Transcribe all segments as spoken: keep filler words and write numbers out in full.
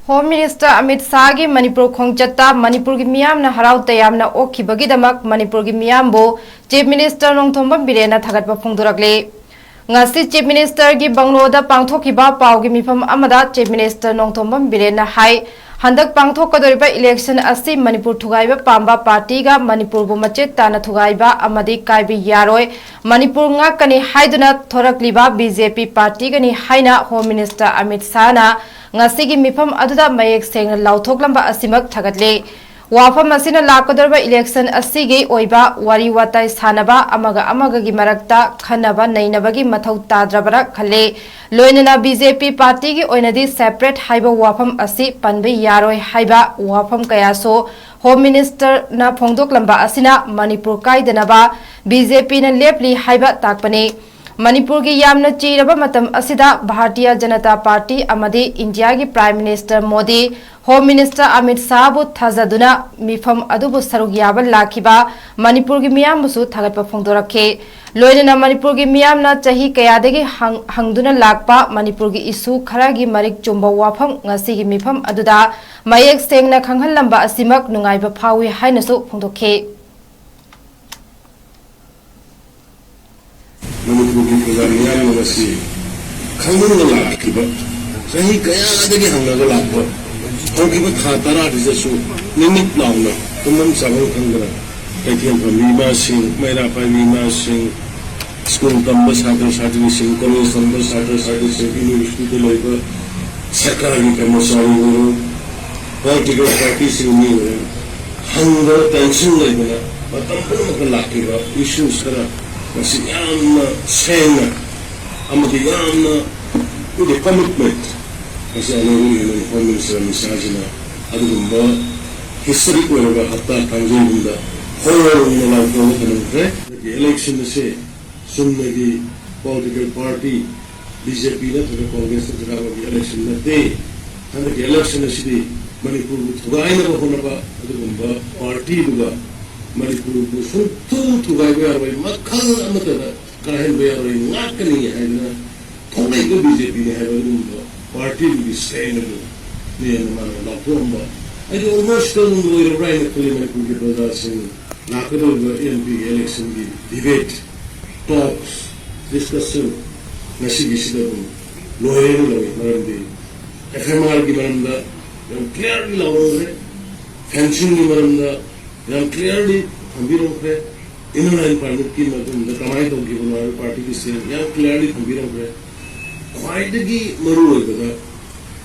Home minister Amit ꯁꯥꯍꯒꯤ Manipur ꯈꯣꯡꯆꯠꯇ ꯃꯅꯤꯄꯨꯔꯒꯤ ꯃꯤꯌꯥꯝꯅ ꯍꯔꯥꯎ ꯇꯌꯥꯝꯅ ꯑꯣꯛꯈꯤꯕꯒꯤꯗꯃꯛ ꯃꯅꯤꯄꯨꯔꯒꯤ ꯃꯤꯌꯥꯝꯕꯨ ꯆꯤꯐ ꯃꯤꯅꯤꯁꯇꯔ ꯅꯣꯡꯊꯣꯝꯕꯝ ꯕꯤꯔꯦꯟꯅ ꯊꯥꯒꯠꯄ ꯐꯣꯡꯗꯣꯔꯛꯂꯤ꯫ ꯉꯁꯤ ꯆꯤꯐ ꯃꯤꯅꯤꯁꯇꯔꯒꯤ ꯕꯪꯂꯣꯗ ꯄꯥꯡꯊꯣꯛꯈꯤꯕ ꯄꯥꯎꯒꯤ ꯃꯤꯐꯝ ꯑꯃꯗ ꯆꯤꯐ ꯃꯤꯅꯤꯁꯇꯔ ꯅꯣꯡꯊꯣꯝꯕꯝ ꯕꯤꯔꯦꯟꯅ ꯍꯥꯏ, ꯍꯟꯗꯛ ꯄꯥꯡꯊꯣꯛꯀꯗꯧꯔꯤꯕ ꯏꯂꯦꯛꯁꯟ ꯑꯁꯤ ꯃꯅꯤꯄꯨꯔ ꯊꯨꯒꯥꯏꯕ ꯄꯥꯝꯕ ꯄꯥꯔꯇꯤꯒ ꯃꯅꯤꯄꯨꯔꯕꯨ ꯃꯆꯦꯠ ꯇꯥꯅ ꯊꯨꯒꯥꯏꯕ ꯑꯃꯗꯤ ꯀꯥꯏꯕ ꯌꯥꯔꯣꯏ, ꯃꯅꯤꯄꯨꯔ ꯉꯥꯛꯀꯅꯤ ꯍꯥꯏꯗꯨꯅ ꯊꯣꯔꯛꯂꯤꯕ ꯕꯤ ꯖꯦ ꯄꯤ ꯄꯥꯔꯇꯤꯒꯅꯤ ꯍꯥꯏꯅ ꯍꯣꯝ ꯃꯤꯅꯤꯁꯇꯔ ꯑꯃꯤꯠ ꯁꯥꯍꯅ ꯉꯁꯤꯒꯤ ꯃꯤꯐꯝ ꯑꯗꯨꯗ ꯃꯌꯦꯛ ꯁꯦꯡꯅ ꯂꯥꯎꯊꯣꯛꯂꯝꯕ ꯑꯁꯤꯃꯛ ꯊꯥꯒꯠꯂꯤ꯫ ꯋꯥꯐꯝ ꯑꯁꯤꯅ ꯂꯥꯛꯀꯗꯧꯔꯤꯕ ꯏꯂꯦꯛꯁꯟ ꯑꯁꯤꯒꯤ ꯑꯣꯏꯕ ꯋꯥꯔꯤ ꯋꯥꯇꯥꯏ ꯁꯥꯟꯅꯕ, ꯑꯃꯒ ꯑꯃꯒꯒꯤ ꯃꯔꯛꯇ ꯈꯟꯅꯕ ꯅꯩꯅꯕꯒꯤ ꯃꯊꯧ ꯇꯥꯗ꯭ꯔꯕ꯭ꯔꯥ ꯈꯜꯂꯤ꯫ ꯂꯣꯏꯅꯅ ꯕꯤ ꯖꯦ ꯄꯤ ꯄꯥꯔꯇꯤꯒꯤ ꯑꯣꯏꯅꯗꯤ ꯁꯦꯄꯔꯦꯠ ꯍꯥꯏꯕ ꯋꯥꯐꯝ ꯑꯁꯤ ꯄꯟꯕ ꯌꯥꯔꯣꯏ ꯍꯥꯏꯕ ꯋꯥꯐꯝ ꯀꯌꯥꯁꯨ ꯍꯣꯝ ꯃꯤꯅꯤꯁꯇꯔꯅ ꯐꯣꯡꯗꯣꯛꯂꯝꯕ ꯑꯁꯤꯅ ꯃꯅꯤꯄꯨꯔ ꯀꯥꯏꯗꯅꯕ ꯕꯤ ꯖꯦ ꯄꯤꯅ ꯂꯦꯞꯂꯤ ꯍꯥꯏꯕ ꯇꯥꯛꯄꯅꯤ꯫ ꯃꯅꯤꯄꯨꯔꯒꯤ ꯌꯥꯝꯅ ꯆꯤꯔꯕ ꯃꯇꯝ ꯑꯁꯤꯗ ꯚꯥꯔꯇꯤꯌ ꯖꯅꯇꯥ ꯄꯥꯔꯇꯤ ꯑꯃꯗꯤ ꯏꯟꯗꯤꯌꯥꯒꯤ prime minister Modi, home minister Amit ꯁꯥꯍꯕꯨ ꯊꯥꯖꯗꯨꯅ ꯃꯤꯐꯝ ꯑꯗꯨꯕꯨ ꯁꯔꯨꯛ ꯌꯥꯕ ꯂꯥꯛꯈꯤꯕ ꯃꯅꯤꯄꯨꯔꯒꯤ ꯃꯤꯌꯥꯝꯕꯨꯁꯨ ꯊꯥꯒꯠꯄ ꯐꯣꯡꯗꯣꯔꯛꯈꯤ꯫ ꯂꯣꯏꯅꯅ ꯃꯅꯤꯄꯨꯔꯒꯤ ꯃꯤꯌꯥꯝꯅ ꯆꯍꯤ ꯀꯌꯥꯗꯒꯤ ꯍꯪ-, ꯍꯪꯗꯨꯅ ꯂꯥꯛꯄ ꯃꯅꯤꯄꯨꯔꯒꯤ ꯏꯁꯨ ꯈꯔꯒꯤ ꯃꯔꯤꯛ ꯆꯨꯝꯕ ꯋꯥꯐꯝ ꯉꯁꯤꯒꯤ ꯃꯤꯐꯝ ꯑꯗꯨꯗ ꯃꯌꯦꯛ ꯁꯦꯡꯅ ꯈꯪꯍꯜꯂꯝꯕ ꯑꯁꯤꯃꯛ ꯅꯨꯡꯉꯥꯏꯕ ꯐꯥꯎꯏ ꯍꯥꯏꯅꯁꯨ ꯐꯣꯡꯗꯣꯛꯈꯤ꯫ ꯃꯅꯤꯄꯨꯔꯒꯤ ꯄ꯭ꯔꯖꯥ ꯃꯤꯌꯥꯝꯅ ꯉꯁꯤ ꯈꯪꯅꯤꯡꯅ ꯂꯥꯛꯈꯤꯕ, ꯆꯍꯤ ꯀꯌꯥꯗꯒꯤ ꯍꯪꯅꯕ ꯂꯥꯛꯄ, ꯍꯧꯈꯤꯕ ꯊꯥ ꯇꯔꯥꯁꯤꯗꯁꯨ ꯅꯤꯛ ꯅꯤꯛ ꯂꯥꯎꯅ ꯇꯨꯝꯐꯝ ꯆꯥꯐꯝ ꯈꯪꯗꯅ ꯀꯩꯊꯦꯜ ꯐꯝꯕꯤ ꯏꯃꯥꯁꯤꯡ, ꯃꯩꯔꯥ ꯄꯥꯏꯕꯤ ꯏꯃꯥꯁꯤꯡ, ꯁ꯭ꯀꯨꯜ ꯇꯝꯕ ꯁꯥꯇ꯭ꯔ ꯁꯥꯇ꯭ꯔꯤꯁꯤꯡ, ꯀꯣꯂꯦꯖ ꯇꯝꯕ ꯁꯥꯇ꯭ꯔ ꯁꯥꯇ꯭ꯔꯤꯁꯤꯡ, ꯌꯨꯅꯤꯚꯔꯁꯤꯇꯤꯗ ꯂꯩꯕ ꯁꯔꯀꯥꯔꯒꯤ ꯀꯔꯃꯆꯥꯔꯤ ꯑꯣꯏꯔꯣ, ꯄꯣꯂꯤꯇꯤꯀꯦꯜ ꯄꯥꯔꯇꯤꯁꯤꯡ ꯃꯤ ꯑꯣꯏꯔꯣ, ꯍꯪꯕ ꯇꯦꯟꯁꯟ ꯂꯩꯕꯅ ꯃꯇꯝ ꯄꯨꯝꯅꯃꯛꯇ ꯂꯥꯛꯂꯤꯕ ꯏꯁꯨꯁ ꯈꯔ ꯃꯁꯤ ꯌꯥꯝꯅ ꯁꯦꯡꯅ ꯑꯃꯗꯤ ꯌꯥꯝꯅ with a commitment ꯃꯁꯤ ꯑꯅꯧꯕ ꯌꯨꯅꯤꯌꯟ ꯍꯣꯝ ꯃꯤꯅꯤꯁꯇꯔ ꯑꯃꯤꯠ ꯁꯥꯍꯁꯤꯅ ꯑꯗꯨꯒꯨꯝꯕ ꯍꯤꯁꯇꯣꯔꯤꯛ ꯑꯣꯏꯔꯕ ꯍꯞꯇꯥ ꯊꯥꯡꯖꯩꯒꯨꯝꯗ ꯍꯣꯜꯅ ꯂꯥꯎꯊꯣꯛꯑꯒ ꯊꯝꯈ꯭ꯔꯦ꯫ ꯏꯂꯦꯛꯁꯟ ꯑꯁꯤ ꯆꯨꯝꯅꯒꯤ ꯄꯣꯂꯤꯇꯤꯀꯦꯜ ꯄꯥꯔꯇꯤ ꯕꯤ ꯖꯦ ꯄꯤ ꯅꯠꯇ꯭ꯔꯒ ꯀꯣꯡꯒ꯭ꯔꯦꯁ ꯅꯠꯇ꯭ꯔꯒ ꯑꯃꯒꯤ ꯏꯂꯦꯛꯁꯟ ꯅꯠꯇꯦ꯫ ꯍꯟꯗꯛꯀꯤ ꯏꯂꯦꯛꯁꯟ ꯑꯁꯤꯗꯤ ꯃꯅꯤꯄꯨꯔꯕꯨ ꯊꯨꯒꯥꯏꯅꯕ ꯍꯣꯠꯅꯕ ꯑꯗꯨꯒꯨꯝꯕ ꯄꯥꯔꯇꯤꯗꯨꯒ ꯃꯅꯤꯄꯨꯔꯕꯨ ꯁꯨꯡꯊꯨ ꯊꯨꯒꯥꯏꯕ ꯌꯥꯔꯣꯏ, ꯃꯈꯜ ꯑꯃꯠꯇꯗ ꯀꯥꯏꯍꯟꯕ ꯌꯥꯔꯣꯏ, ꯉꯥꯛꯀꯅꯤ ꯍꯥꯏꯗꯅ ꯊꯣꯛꯂꯛꯏꯕ ꯕꯤ ꯖꯦ ꯄꯤꯅꯤ ꯍꯥꯏꯕ ꯑꯗꯨꯒꯨꯝꯕ ꯄꯥꯔꯇꯤꯗꯨꯒꯤ ꯁ꯭ꯇꯦꯟ ꯑꯗꯨ ꯅꯦꯅ ꯃꯥꯅ ꯂꯥꯎꯊꯣꯛꯑꯝꯕ꯫ ꯑꯩꯗꯤ almost ꯑꯗꯨꯝ ꯂꯣꯏꯔꯕ꯭ꯔꯥ ꯍꯥꯏꯅ ꯈꯜꯂꯤ꯫ ꯃꯅꯤꯄꯨꯔꯒꯤ ꯄ꯭ꯔꯖꯥꯁꯤꯡ ꯂꯥꯛꯀꯗꯧꯔꯤꯕ M P election ꯒꯤ debate, talks, discussion ꯉꯁꯤꯒꯤꯁꯤꯗ ꯑꯗꯨꯝ ꯂꯣꯏꯔꯦꯅ ꯂꯧꯏ꯫ ꯃꯔꯝꯗꯤ F M R ꯒꯤ ꯃꯔꯝꯗ ꯌꯥꯝ clearly ꯂꯥꯎꯔꯝꯈ꯭ꯔꯦ, fencing ꯒꯤ ꯃꯔꯝꯗ ꯌꯥꯝ clearly ꯊꯝꯕꯤꯔꯝꯈ꯭ꯔꯦ꯫ Inner line permit ꯀꯤ ꯃꯇꯨꯡꯗ ꯀꯃꯥꯏꯅ ꯇꯧꯈꯤꯕꯅꯣ ꯍꯥꯏꯕ party ꯒꯤ stand ꯌꯥꯝ clearly ꯊꯝꯕꯤꯔꯝꯈ꯭ꯔꯦ꯫ ꯈ꯭ꯋꯥꯏꯗꯒꯤ ꯃꯔꯨ ꯑꯣꯏꯕꯗ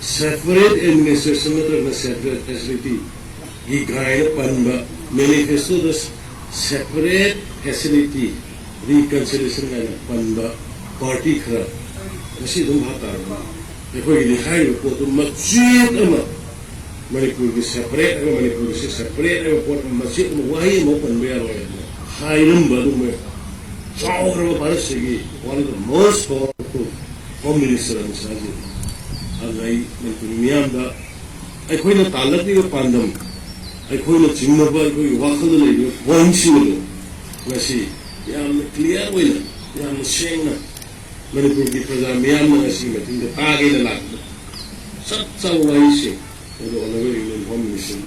separate administration ꯅꯠꯇ꯭ꯔꯒꯅ separate facility ꯒꯤ ꯒꯥꯏꯅ ꯄꯟꯕ, manifesto ꯗ separate facility reconciliation ꯀꯥꯏꯅ ꯄꯟꯕ party ꯈꯔ ꯉꯁꯤ ꯑꯗꯨꯝ ꯚꯥꯞ ꯇꯥꯔꯕ꯫ ꯑꯩꯈꯣꯏꯒꯤꯗꯤ ꯍꯥꯏꯔꯤꯕ ꯄꯣꯠꯇꯨ ꯃꯆꯦꯠ ꯑꯃ, ꯃꯅꯤꯄꯨꯔꯒꯤ separate ꯍꯥꯏꯕ, ꯃꯅꯤꯄꯨꯔꯒꯤꯁꯤ separate ꯍꯥꯏꯕ ꯄꯣꯠ ꯑꯃ ꯃꯆꯦꯠ ꯑꯃ, ꯋꯥꯍꯩ ꯑꯃ ꯄꯟꯕ ꯌꯥꯔꯣꯏ ꯍꯥꯏꯅ ꯍꯥꯏꯔꯝꯕ ꯑꯗꯨꯒꯨꯝꯕ ꯆꯥꯎꯈ꯭ꯔꯕ ꯚꯥꯔꯠꯁꯤꯒꯤ one of the most powerful Home Minister ꯑꯃ ꯁꯥꯖꯤ꯫ ꯑꯗꯨꯅ ꯑꯩ ꯃꯅꯤꯄꯨꯔꯤ ꯃꯤꯌꯥꯝꯗ ꯑꯩꯈꯣꯏꯅ ꯇꯥꯜꯂꯛꯂꯤꯕ ꯄꯥꯟꯗꯝ, ꯑꯩꯈꯣꯏꯅ ꯆꯤꯡꯅꯕ, ꯑꯩꯈꯣꯏꯒꯤ ꯋꯥꯈꯜꯗ ꯂꯩꯔꯤꯕ point ꯁꯤꯡ ꯑꯗꯨ ꯉꯁꯤ ꯌꯥꯝꯅ clear ꯑꯣꯏꯅ, ꯌꯥꯝꯅ ꯁꯦꯡꯅ ꯃꯅꯤꯄꯨꯔꯒꯤ ꯄ꯭ꯔꯖꯥ ꯃꯤꯌꯥꯝꯅ ꯉꯁꯤꯒꯤ meeting ꯗ ꯇꯥꯒꯦꯅ ꯂꯥꯛꯄ ꯆꯞ ꯆꯥꯕ ꯋꯥꯍꯩꯁꯤꯡ ꯑꯗꯨ Honourable Union Home Minister